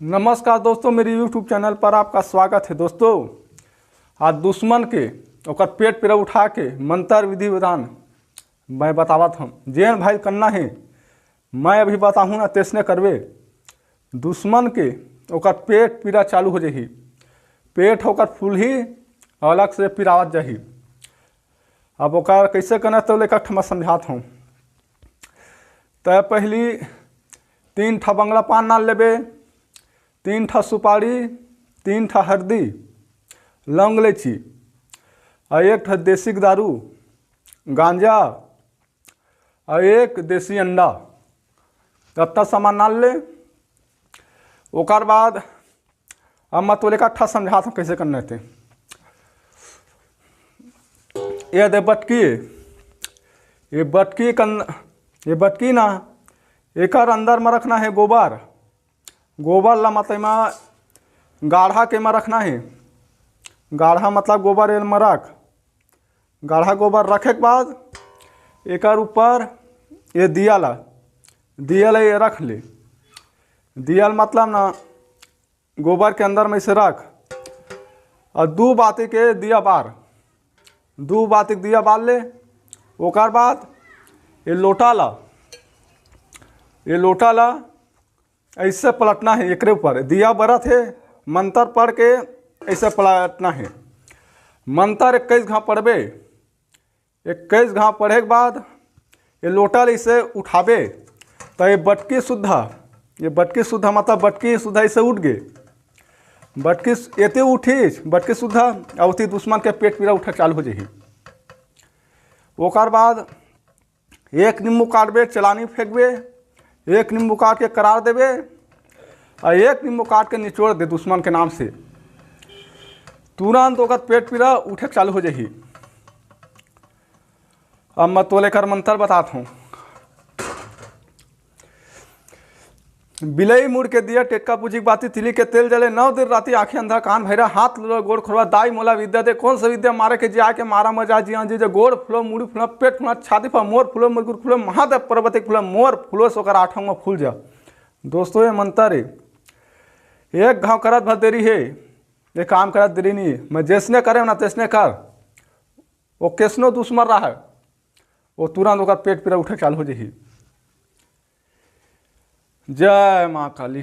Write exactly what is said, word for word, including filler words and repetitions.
नमस्कार दोस्तों, मेरे YouTube चैनल पर आपका स्वागत है। दोस्तों, आज दुश्मन के ओकर पेट पीरा उठा के मंत्र विधि विधान मैं बतावत हूँ। जेन भाई करना है, मैं अभी बताहूँ ना, तेसने करबे। दुश्मन के ओकर पेट पीरा चालू हो जाही, पेट ओकर फूलही, अलग से पिरावत जाही। अब ओकर कैसे करना, तो लेकर ठमा समझात हूँ। त पहली तीन ठा बंगला पान नाल लेबे, तीन ठा सुपारी, तीन ठा हरदी, लौंग, इलायची, आ एक ठा देसी के दारू, गांजा, आ एक देसी अंडा। अतना सामान नाल ले। ओकर बाद अब मैं तोले का ठा समझात हूँ कैसे करना हे। ये दे बटकी, ये बटकी कन, ये बटकी ना, एकर अंदर में रखना है गोबर। गोबर ला मतलब में गाढ़ा के में रखना है। गाढ़ा मतलब गोबर एल में रख। गाढ़ा गोबर रखे के बाद एकर ऊपर ये दिया ला, दिया ला ये रख ले। दिया ला मतलब ना, गोबर के अंदर में इसे रख और दू बाती के दिया बार, दू बाती के दिया बार ले। ओकर बाद ये लोटा ला, ये लोटा ला ऐसे पलटना है, एकरे ऊपर दिया बरत है, मंत्र पढ़ के ऐसे पलटना है। मंत्र इक्कीस घाव पढ़बे। इक्कीस घाव पढ़े के बाद ये लोटा ले इसे उठाबे, तो ये बटकी सुद्धा, ये बटकी सुद्धा मतलब बटकी सुद्धा इसे उठ गे। बटकी सु-, एते उठिस बटकी सुद्धा, और ओती दुश्मन के पेट पीरा उठे चालू हो जाही। ओकर बाद एक नींबू काटबे, चलानी फेंकबे, एक नींबू काट के करार देबे, और एक नींबू काट के निचोड़ दे दुश्मन के नाम से, तुरंत ओकर पेट पीरा उठे चालू हो जाही। अब मैं तोले कर मंत्र बतात हूँ। बिलई मुड़ के दिया, टेटका पूजी के बाती, तिली के तेल जले, नौ दिन राती आँखें अंधा, कान भैरा, हाथ लुला, गोड़ खोलवा, दाई मोला विद्या दे, कौन सा विद्या मारे के जिया के मारा मजा जिया जी, जे गोड़ फुलो, मुड़ी फुलो, पेट फुलो, छाती फुलो, मोर फुलो, मुरगुर फुलो, महादेव पार्वती फुलो, मोर फुलो, सोकर आठों में फूल जा। दोस्तों, ये मंत्र है, एक घाव करत भर देरी है, ये काम करत देरी नहीं। मैं जैसने करे ना तैसने कर, वो कैसनो दुश्मन रहा है, वो तुरंत ओकर पेट पीरा उठे चालू हो जाही। जय माँ काली।